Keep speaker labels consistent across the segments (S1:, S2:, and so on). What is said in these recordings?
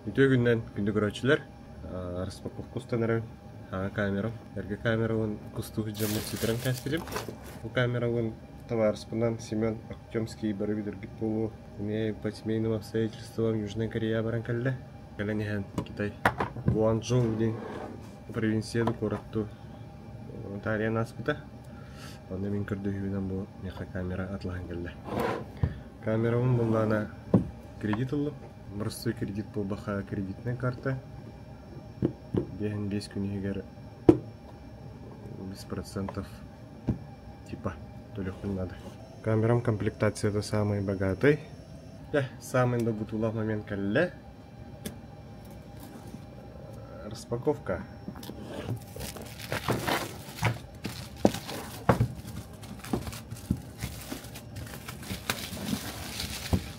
S1: Үтүө күнүнэн күндү көрөөччүлэр! Распаковка устан эрэр саҥа камерам. Эргэ камерабын кустуу сылдьаммын сүтэрэн кээспитим. Бу камерабын табаарыспынан Семен Артемский бары билэргит буолуо. Эмиэ по семейным обстоятельствам Южная Корея баран кэллэ. Кэлэн иһэн Китай Гуанчжоу диэн провинция куораттуу таарыйан ааспыта. Онно мин көрдөһүүбүнэн бу миэхэ камера атылаһан кэллэ. Камерабын буллаҕына кредит ыллым. Боростуой кредит буолбакка кредитнай карта. 5 күн иһигэр 5% типа төлүөхпүн наада. Камерам комплектацията самый богатый. Дьэ, самый долгутуулаах момент кэллэ. Распаковка.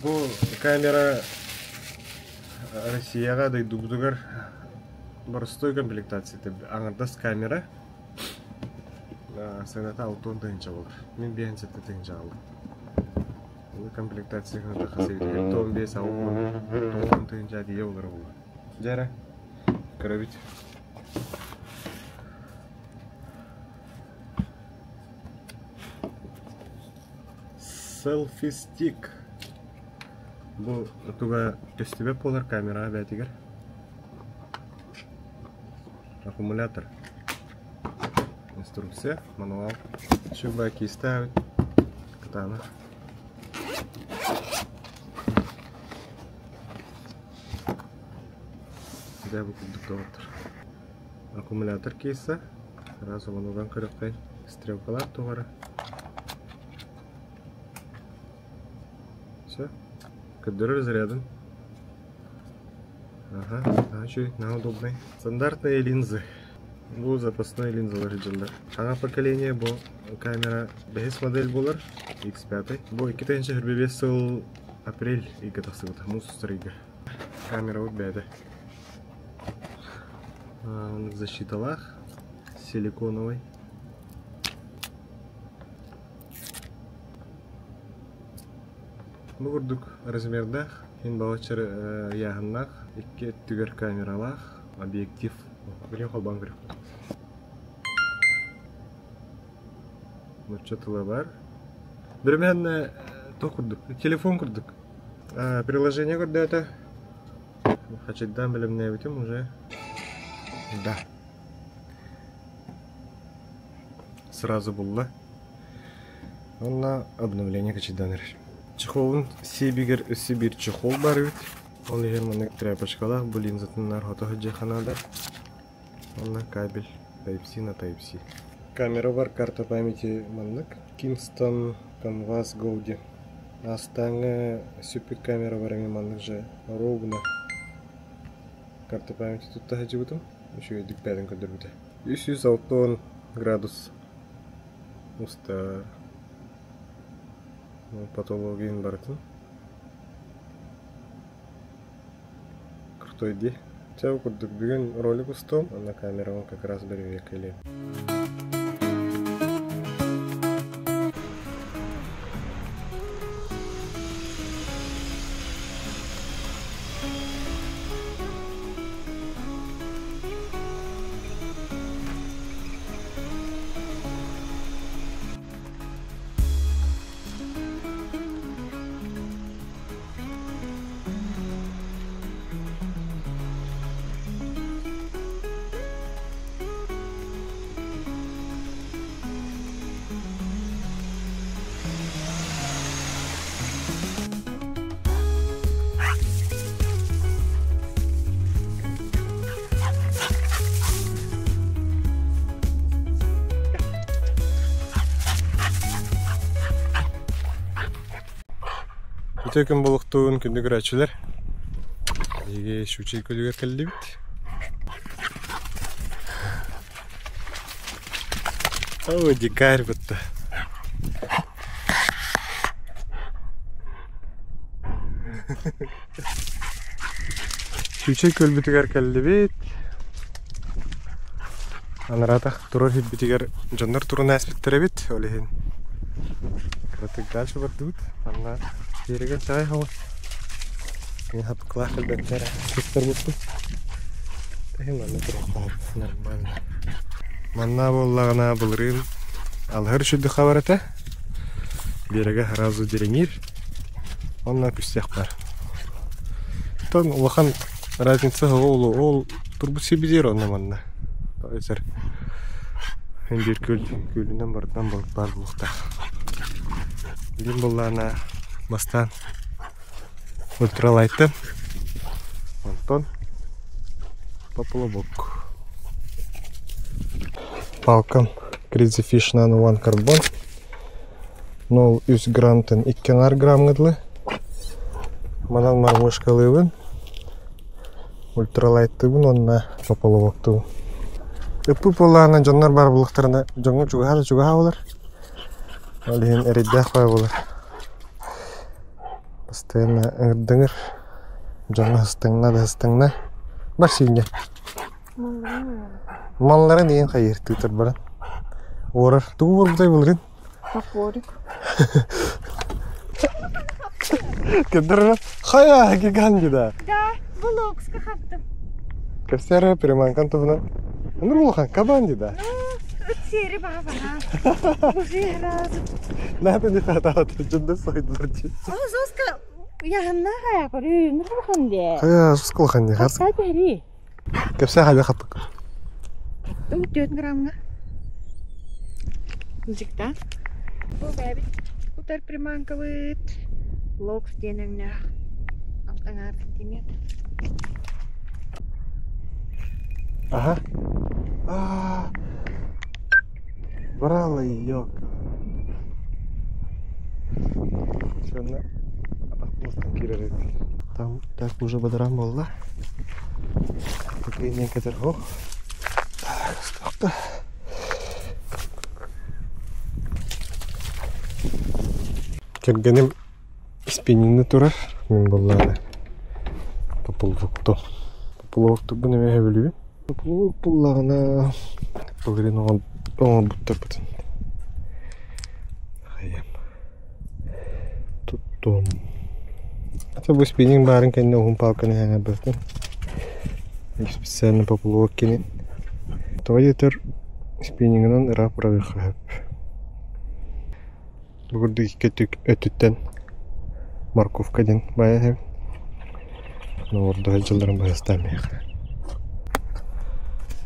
S1: Бу камера Россияҕа дойдубутугар боростуой комплектацията аҥардас камера сыаната 60 тыһыынча буолар. Мин 57 тыһыынча аҕаллым. Бу комплектация 75 60 тыһыынча тиийэ буолар буолла. Дьэ эрэ, көрөбүт. Селфи-стик. Бу туга көстүбэт буолар камераҕа бэйэтигэр. Аккумулятор. Инструкция, мануал. Чуба киистээбит. Кытаанах. Дьэ бу курдук доҕоттор. Аккумулятор кейсэ. Раз уган көрөххөй. Стрелкалар туһара. Все. Көрдөрөр зарядын. Ага, үчүгэй, наһаа удобный. Стандартные линзы. Бу запасной линзалар дьыллар. Саҥа поколение бу камера бэһис модель буолар, X5. Бу 2025 сыл апрель ыйга тахсыбыта, муус устар ыйга. Камерабыт бэйэтэ. Защиталаах, силиконовый. Бу курдук размердаах, иһин балачча ыйааһыннаах, икки өттүгэр камералаах, объектив. Билигин холбоон көрүөхпүт. Нуучча тыла бар. Примерно то курдук, телефон курдук. Приложение көрдөөтө. Хачайдаан бэлэмнээбитим уже. Да. Сразу булла. Уонна обновление качайдаан эрэр. Чехолун сиэбигэр өссө биир чехол баар эбит. Ол иһин маннык тряпочкалаах бу линзатын наар хото сылдьыахха наада. Уонна кабель Type-C на Type-C. Камера бар карта памяти маннык. Kingston Canvas Goldie. Астааҥы сүппүт камера бар эмиэ маннык же ровно карта памяти тутта сылдьыбытым. Үчүгэйдик бээтин көрдөрбүтэ. 360 градус устар. Патологияны барытын. Крутой дии. Чэ, курдук бүгүн ролик устуом, онно камерабын как раз бэрэбиэркэлиэм. Үтүө күн буолуохтун, күндү көрөөччүлэр. Биһиги Щучий күлүгэр кэллибит. О, дикарь бытта. Щучий күлбүтүгэр кэллибит. Анараатах турар сирбитигэр дьоннор туран ааспыттар эбит, ол иһин кыратык дальше бардыбыт. Манна биэрэгэр чаҕай хаҕыс. Хапкылаах кэлбэттэр туттарбыппын. Тэһин манна туруохтаах нормально. Манна буоллаҕына былырыын алыһар үчүгэй хабар этэ. Биэрэгэ сразу дириҥиир. Онно күстэх бар. Оттон улахан разница ол ол турбут сибидиэр онно манна. Эсэр биир күөл күөлүнэн барытынан балык баар буолуохтаах. Билим буоллаҕына бастаан ультралайтын онтон поплавок. Палкам Crazy Fish Nano One Carbon 0,3 граммтан 2,5 граммга дылы. Манан мормышкалыыбын, ультралайттыыбын уонна поплавоктуубун. Ыппыт буоллаҕына дьоннор баар буоллахтарына дьоҥҥо чугаһаа да чугаһаа буолар. Ол иһин эрэйдээх баҕайы буолар. Постоянно ыҥырдыҥыр, дьоҥҥо сыстаҥна да сыстаҥна. Бар сиинньэ. Малларын иһин хайыыр тыытар баран. Уорар. Тугу уорбутай былырыын?
S2: Топорик.
S1: Кэддэрэ хайа гигант да.
S2: Да, блокска хаптым.
S1: Кэпсээрэ приманкан туһунан. Онур улахан кабан да.
S2: Ну, сери баха баха. Уже разу.
S1: Надо не хватало, дьоннор сойдулар дии.
S2: Соска яһанна хая көрүү, нур де.
S1: Хайа, соска улахан не харс.
S2: Хапта бери.
S1: Кэпсээ хайа хаппык.
S2: Хаптым 4 граммга. Музыкта. Бу бэбит утар приманкабыт. Локс диэн өҥнөөх. Алтаҥаар сантиметр.
S1: Ага. А, брала ее. Все, Там так уже бадаран буолла. Такие некоторых. Так, стоп. Кэргэним спиннинги турар, мин буоллаҕына поплавокту. Поплавоктурбун эмиэ сөбүлүүбүн. Поплавок буллаҕына былырыын оҥорбуттарбытын хайыам туттуом. Это бу спиннинг баарын кэннэ уһун палканы иһэн Специально поплавок кини. Тоҕо диэтэр спиннингынан ыраах быраҕыахха сөп. Бу курдук икки өттүттэн морковка диэн баайа иһэбин. Оҕурдуһа дьылларын баһыстаан миэхэ.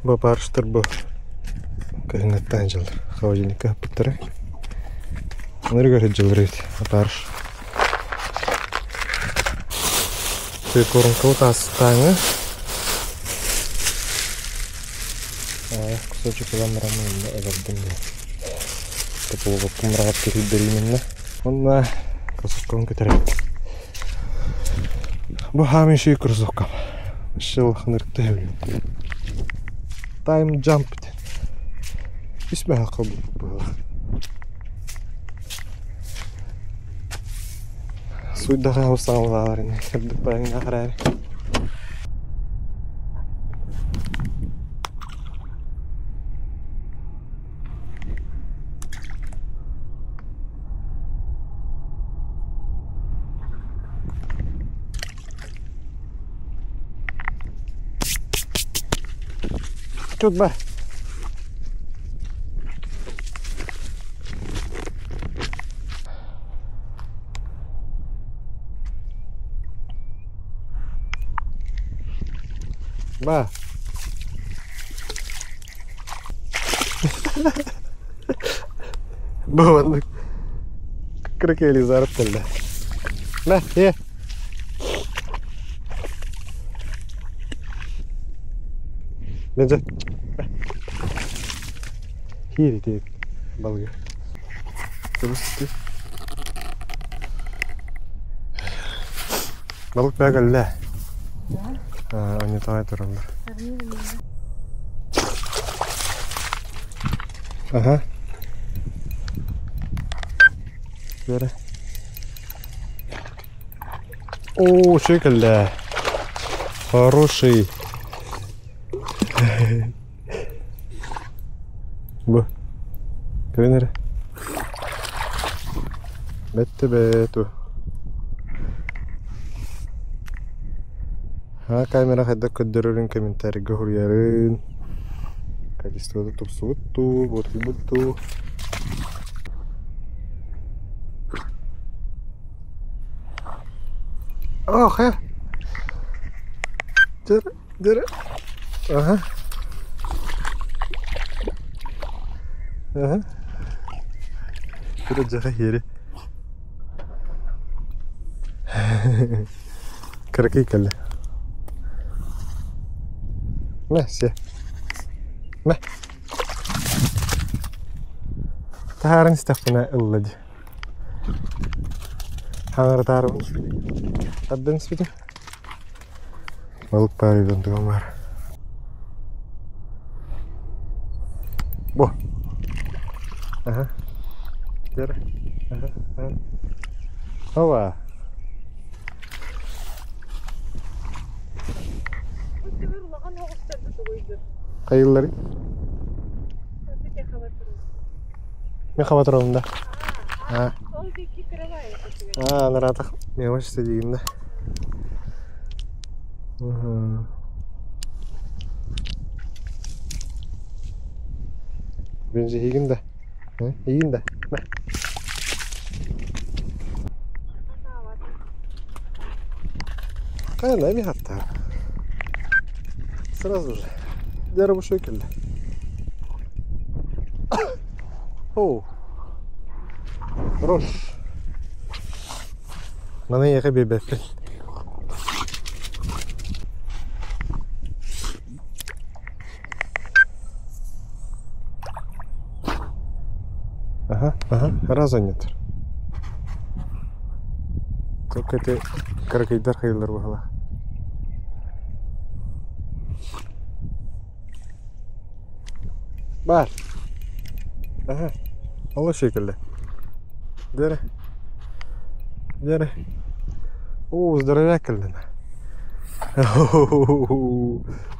S1: Бу парштар бу кыһыҥҥыттан дьыллар холодильникка ыппыттара. Ынырык сылдьаллар эбит апарш. Прикормкабыт аастааҥы кусочек ылан баран онно эбэрдим диэн. Тополобоккун быраҕат киһирдэрим иннэ. Онно кроссовкабын көтөрөм. Бу хаамыы үчүгэй кроссовкам. Өссө улахан ырытта сөбүлүүбүн. Time jump диэн. Үс мөһөххө быһыылаах. Суйдаха устааллаалар ини кырдык байыңнаах эрээри. Тут бар. Ба. Бу маннык кыракый Елизаров кэллэ. Мэ, е. Бензин. Хири тиит балыгы. Кыбыс Балык бää кэллэ. Анньытаҕай тураллар. Аха. Бері. О, үчүгэй кэллэ. Хороший. Бу. Көрүн эрэ. Бэтте бэту. Ха камера хайдах көрдөрөрүн комментарийга суруйарын. Качествота тупсубут дуу, буотуйбут дуу. Ох, э! Дыр, дыр. Ага. Ага. Кыра дьаха иэри. Кыракый кэллэ. Мэ, сиэ. Мэ. Таһааран истэхпинэ ылла дии. Хаҥаратаарыбын тардан испитим. Балык баар тугам баар. Бу. Аха. Дьэ. Аха. Ова. Хайыллары? Мен хаба турабын да. А. А, наратах мелочь дигин да. Бенже хигин да. Хигин да. Хайа эми хаттаар. Сразу же. Дьэ бу кэллэ. О. Хорош. Маны эйиэхэ биэрбэппин. Ага, ага, раза нет. Только эти кыракыйдар хайылар баһала. Бар. Ага. Ол шекелле. Дere. Дere. О, здоровяк кэллэ.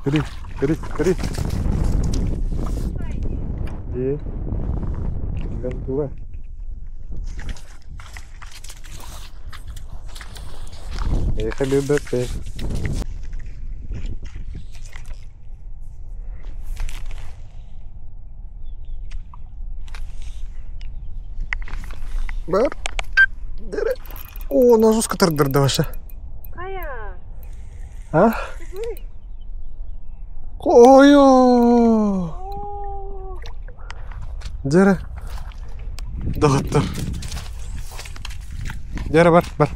S1: Кри, кри, кри. Е. Гантура. Эх, ББП. Бар. Дere. О, ножуска тардырда ваша.
S2: Хайа.
S1: А? Ой-о! Дьэ доҕоттор. Дьэ бар, бар.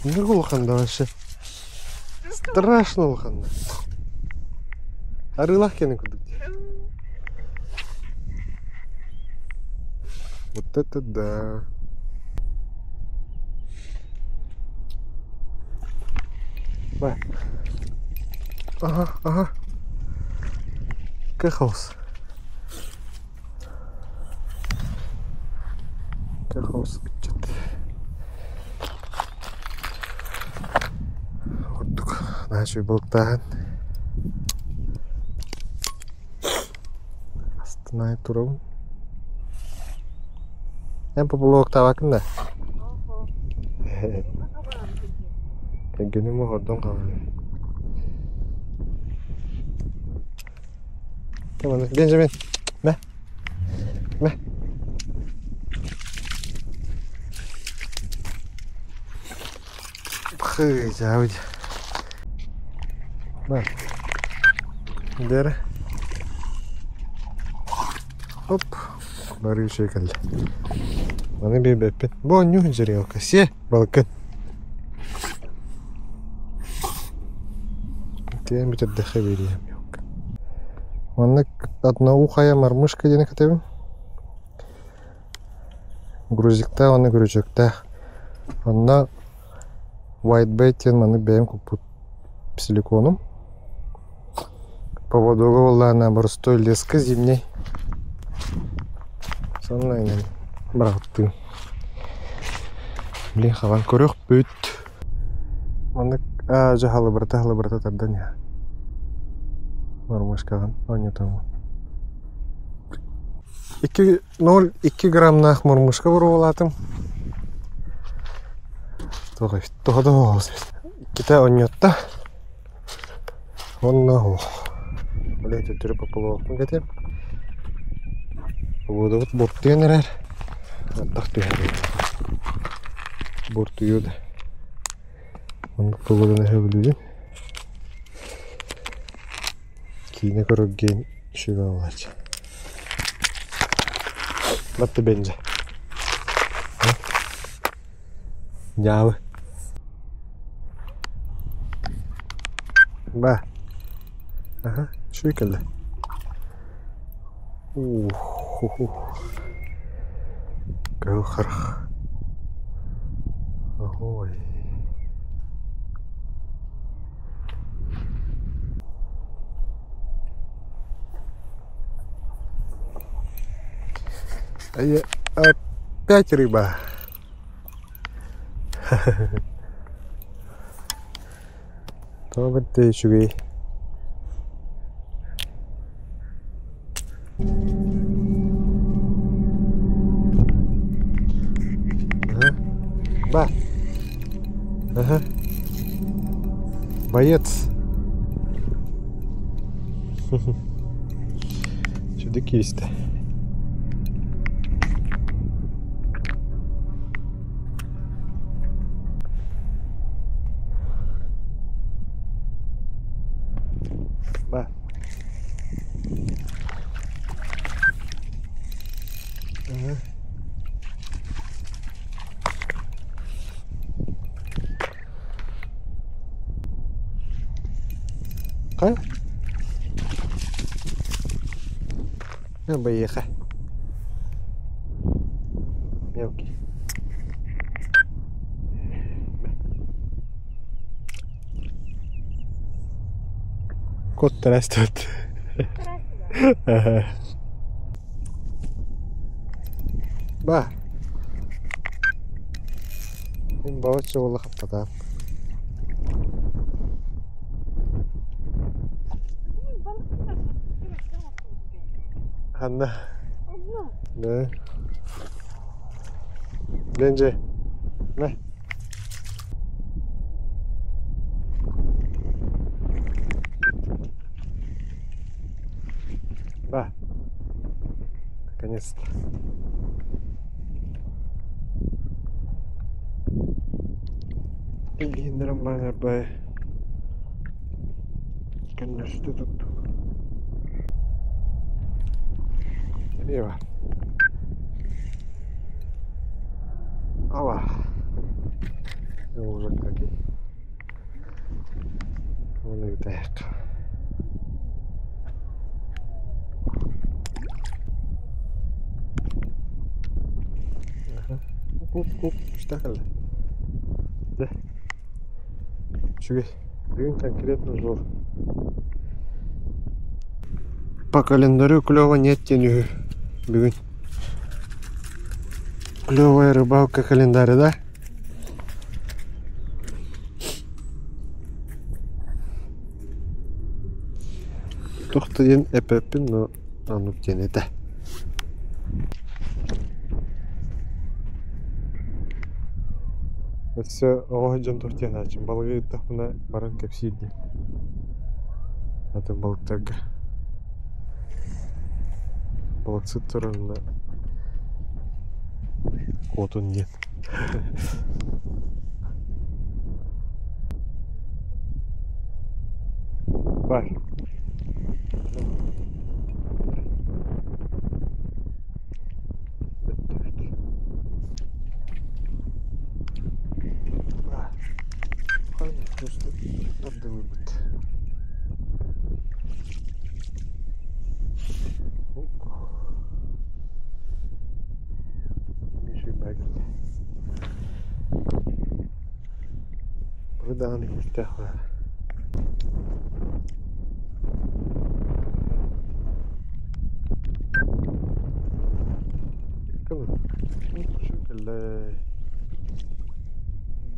S1: Не улахан да вообще. Страшно улахан. Арыылаах киэнэ курдук дии. Вот это да. Бар. Ага, ага. Кэхаус. Кэхаус ыччат. Курдук наһаа үчүгэй балыктааһын. Астына турабын. Эн поплавоктаабаккын да? Кэргэним оһордон хаалла. Бенджамин, мэ. Мэ. Хы, Бар. Дere. Оп. Бары үчүгэй кэллэ. Маны биэрбэппин. Бу оонньуу дьарыалка. Сиэ, балыккын. Тиэн бүтэрдэххэ биэриэм. Маннык одноухая мормышка диэни кэтэбин. Грузиктаах уонна күрүчүктээх. Онно whitebait диэн маннык бэйэм куппут силиконом. Поводога буоллаҕына боростуой леска зимний. Сонно инэн быраҕыттыым. Блин, хабан көрүөхпүт. Маннык аа дьэ халыбырата-халыбырата тардан иһэ. Мормышкаҕын оонньотоҥҥун. 2,02 граммнаах мормышка боруобалаатым. Туох эбит, тоҕо да оҕус эбит. Иккитэ оонньотто уонна ол иһин төттөрү поплавокпун кэтиэм. Погодабыт буртуйан эрэр, ардах түһэр буртуйуо да. Оннук погоданы сөбүлүүбүн. Киинэ көрөргө үчүгэй буолааччы. Батты бенже. Дьаабы. Ба. Аха, үчүгэй кэллэ. Ух, Кыһыл харах. Ой. Опять рыба. Тоҕо бэртэ үчүгэй. Ба. Ага. Боец. Сюда киристэ. Ба. Ага. Хайа? Быйыха. Мелкий. Кот растет. Ба. Мин балачча буола хаппатаам. Ханна? Да. Бенже. На. Да. Наконец-то. Илиһиннэрэн баран арбай көннөстө туттум. Эмиэ бар. Ава. Уже какие. Оны так. Куп-куп, اشتغل. Да. Үчүгэй. Бүгүн конкретно зор. По календарю клёва нет диэн үһү бүгүн. Клевая рыбалка календарь, да? Туох да диэн эппэппин, но оннук диэн этэ. Өссө оҕо дьон туох диэн ааччым балыгы ыыттахпына баран кэпсиир диэн. Атын балыктарга. Балыксыт турарына куотун диэн. Бар. Тардылыбыт. Бу даҕаны күүстээх баар.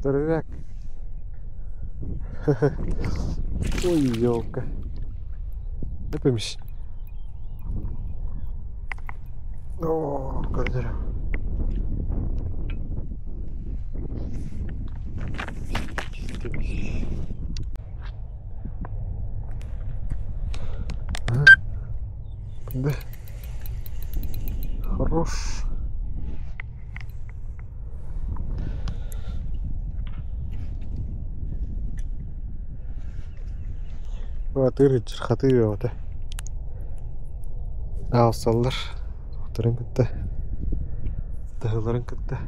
S1: Здоровяк. Ой, елка. Выпрямись. О, көрдөрө. Да. Хорош. Атыыр хатыы бөҕөтө. Аалсаллар Тохторун кытта, таһыларын кытта.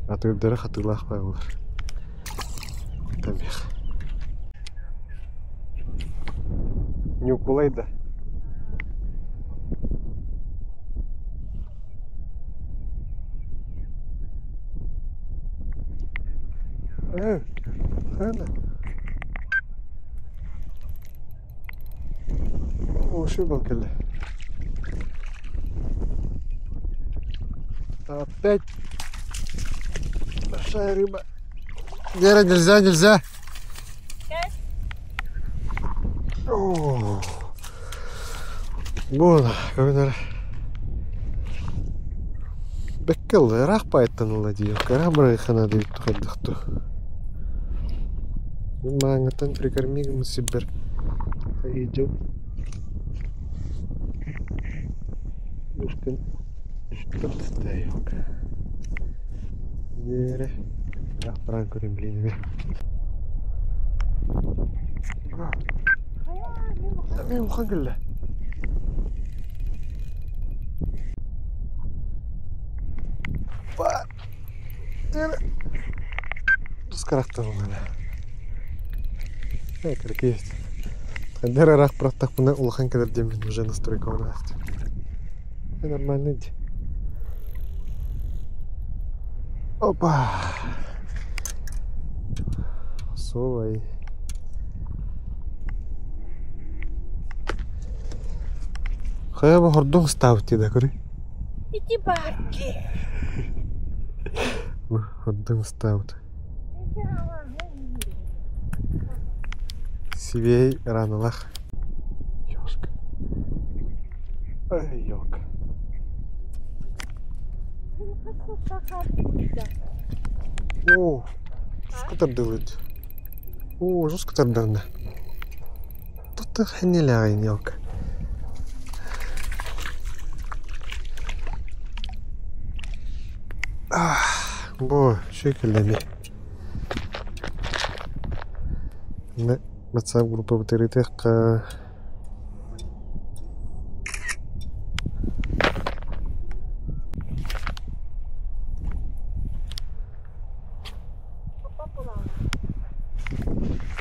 S1: Атыырдара хатыылаах бааллар. Тамих. Ньукулай да. Э, хана. О, был кэллэ. Опять большая рыба. Вера, нельзя, нельзя. О, Буола, көрүнэр. Бэккэ ыраах баайыттан ыла дии, ыраах бырайхана диэбит хайдах дуу. Мааҥҥыттан прикорми гыммыт сирбэр идем. Устун Диэри ыраах баран көрүн билин эмиэ. Эмиэ улахан кэллэ. Хайдах эрэ ыраах бырахтахпына улахан кэлэр диэммин уже настройкалаан Нормально иди. Опа! Совай. Хайа бу хордуҥ ыстаабыт дии да көрүй.
S2: Ити баар дии.
S1: Бу хордуҥ ыстаабыт. Сибиэй раналах. Ёшка. Ай, ёлка. О, жестко тардылыт. О, жестко тардарна. Тут хэннэлээҕин ёлка. Бу шекеллэми. WhatsApp группабытыгар ыытыахха.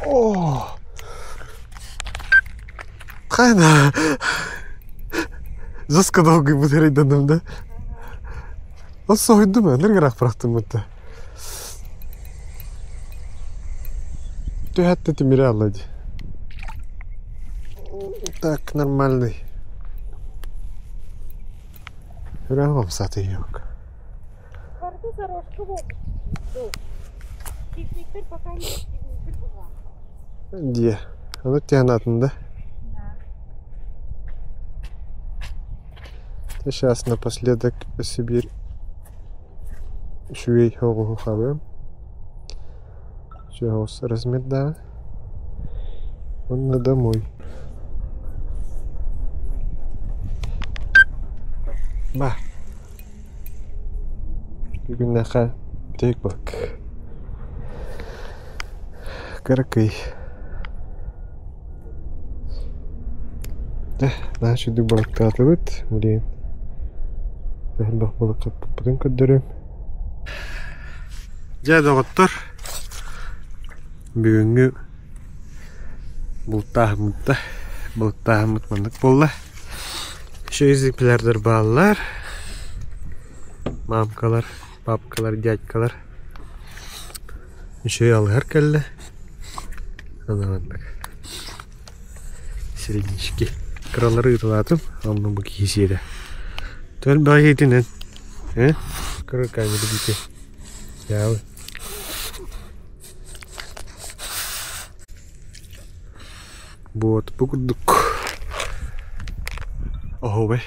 S1: О! Хайна! Жестко долго бутырайданным да? Ол соһуйдум ынырык ыраах бырахтым будто. Түһээт да тимири алла дии. Так, нормальный. Үрэҕим хамсаата yok.
S2: Карты зарожка Хищниктер пока не
S1: Дии. Ону тиһэн да? Сейчас напоследок Сибирь үчүгэй оҕуһу хабыам. Чоҕус размердаах. Уонна домой. Ба. Бүгүннэхэ бүтэһик балык. Кыракый. Дьэ, наһаа үчүгдүк балыктаатыбыт, билигин элбэх балык хаппыппытын көрдөрүөм. Дьэ, доҕоттор, бүгүҥҥү бултааһыммыт да, балыктааһыммыт маннык буолла. Еще экземплярдар бааллар. Мамкалар, папкалар, дядькалар. Үчүгэй алыһар кэллэ. Аны маннык середнячки кыралары ыыталаатым, онно бу киһи сиэрэ. Түөлбэҕэ иһитинэн, э, кыра камера диэки дьаабы. Вот бу курдук оһуобай.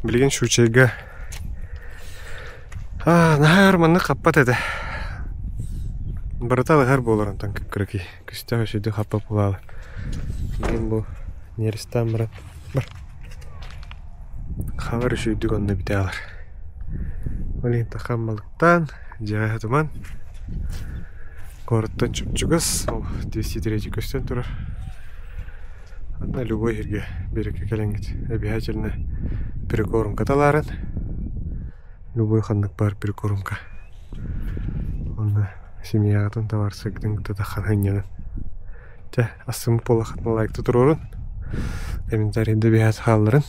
S1: Билигин Шучайга Наһаа өр маннык хаппат этэ. Барыта алыһар буолар онтон кыракый. Күстээх үчүгэй хаппат буолаалы. Билигин бу нерестаан баран бар. Хабар үчүгэйдик онно бүтээлэр. Ол иһин таххан балыктаан, дьиэҕэ сытыман, куораттан чуп-чугас, ол 203 көстөн турар. Аны любой сиргэ биэрэккэ кэлэҥҥит обязательно прикормка талааран, любой ханнык баар прикормка. Онно семьяҕытын табаарыстаргытын кытта таххан сынньанан. Чэ, астыммыт буоллаххытына лайкта туруорун, комментарийда биһиэхэ хаалларын.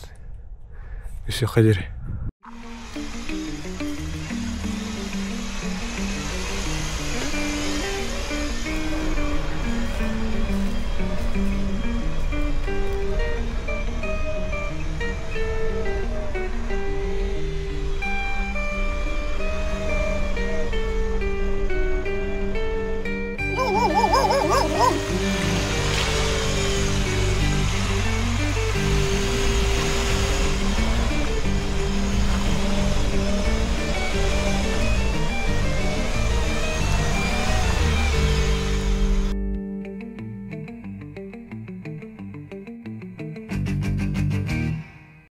S1: Өссө диэри.